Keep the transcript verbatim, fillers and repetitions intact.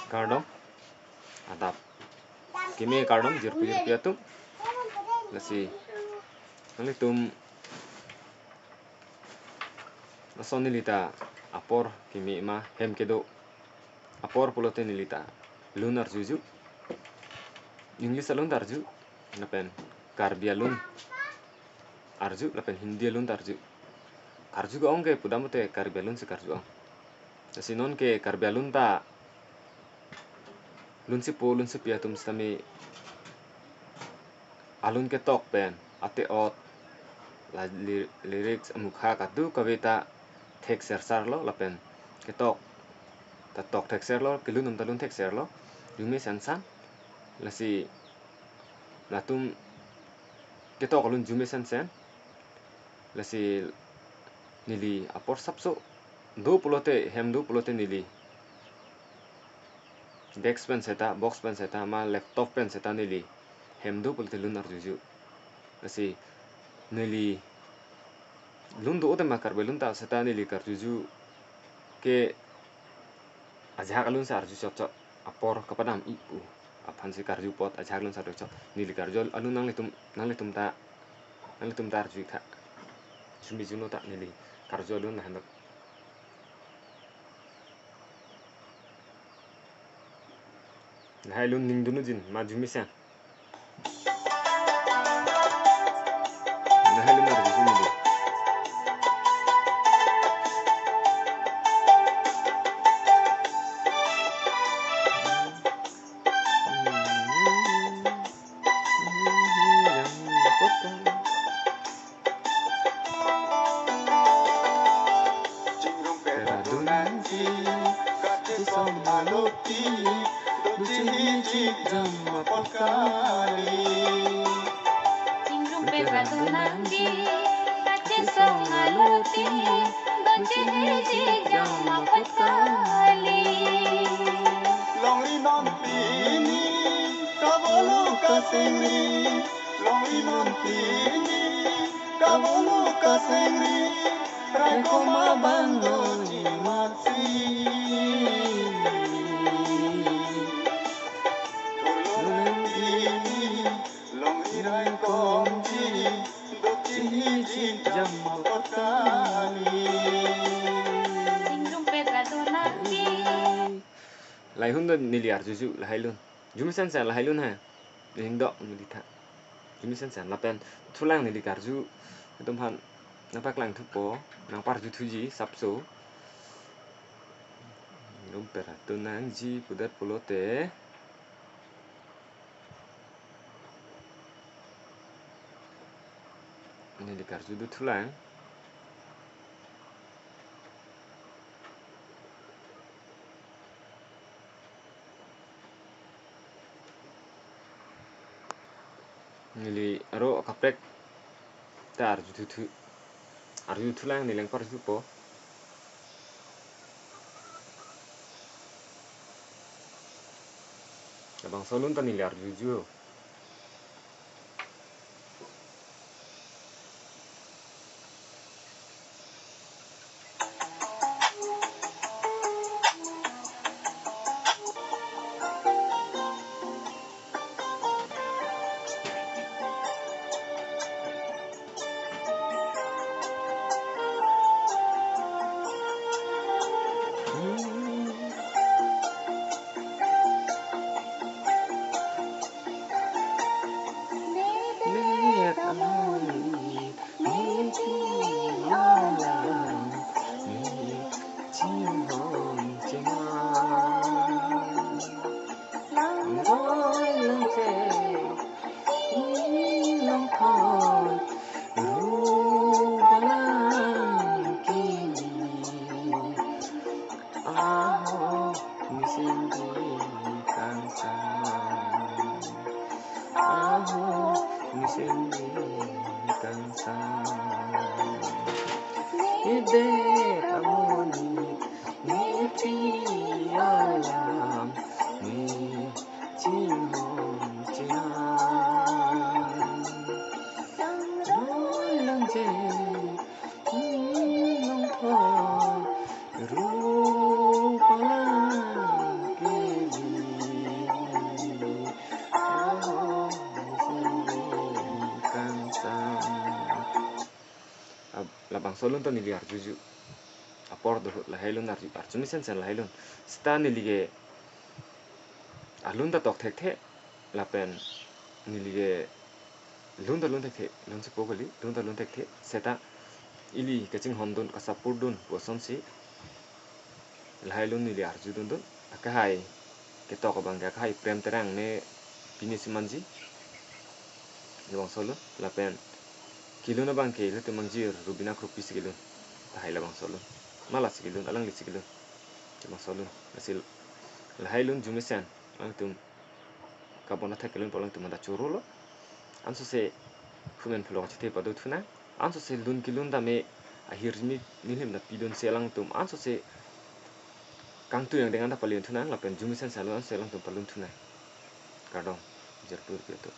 Kardom. Adap keme kardom jirpo jirpi atum. Lasi nanglitum lason neli ta apor keme ma hem kedo apor pulote neli ta lun arjuju. English alun ta arju, lapen Karbi alun arju, lapen Hindi alun ta arju. Karju ke-ong ke pudam te Karbi alun si karju-ong. Lasi non ke Karbi alun ta lunsi po, lunsi pi atum sitame alun ketok pen ate-ot, la ly-, lyrics, amukha kadokave ta thekser sarlo, lapen ketok ta tok thekserlo, kelun atum ta lun thekserlo, arjumesen san. Lasi latum ketok alun arjumesen sen. Lasi neli apor sapso do pulote, hem do pulote neli desk pen seta, box pen seta, ma laptop pen seta neli hem do pulote lun arjuju. Lasi neli lun do-o tema Karbi alun ta seta neli karjuju ke ajahak alun si arju chotchot, apor kapadam-i pu aphan si karju apot ajahak alun si arju chot. Neli karju alun nanglitum, nanglitum ta, nanglitum ta arju-ik tha. Arjumi juno ta neli karju alun lahenlo. Lahai alun ning dun-ojin ma arjumesen. Lahai alun arjuju neli. Chingrum pera dunangji, kachesong aloti, dochihijik jam apot kali. Chingrum pera dunangji, kachesong aloti, dochihijik jam apot kali. Longri non pini, kabolu kasingri, longri non pini, kabolu kasingri, rengkoma banglo jimatsi. Kurlonang pini, longri rengkongji, dochihijik jam apot kali. Chingrum pera dunangji. Lahai alun do neli arjuju, lahai alun. Arjumesen sen lahai alun ha. Ning do neli tha. Arjumesen sen lapen thulang neli karju atum aphan nangpaklang thupo, nangparju thuji sapso. Chingrum pera dunangji pudet pulote neli karju do thulang. Neli aro kaprek ta arju thuthu, arju thulang, neli nangparjupo. Labangso alun ta neli arjuju. Labangso alun ta neli arjuju apor do ahut, lahai alun arju, arju mesen sen lahai alun. Seta neli ke alun ta tok thekthe, lapen neli ke lun ta lun thekthe, lun si po kali, lun ta lun thekthe. Seta ili kachinghondun, kasapurdun pu asonsi lahai alun neli arjudundun. Akahai ketok abang ke akahai Prem Terang ne pine si manji. Labangso alun, lapen kelun abang ke ilitum angjir Rubina Kropi si kelun. Tahai labangso alun. Ma lasi kelun, alangli si kelun. Labangso alun. Lasi lahai alun arju mesen, alangtum kabon athak kelun pu alangtum anta chorolo. Ansose humen phulo kachethe pado thunang. Ansose lun kelun tame ahirjume nilim ta pidunsi alangtum ansose kangtui angdeng anta palun thunang, lapen arju mesen si alun ansose alangtum palun thunang. Kardom, jirpo jirpi atum.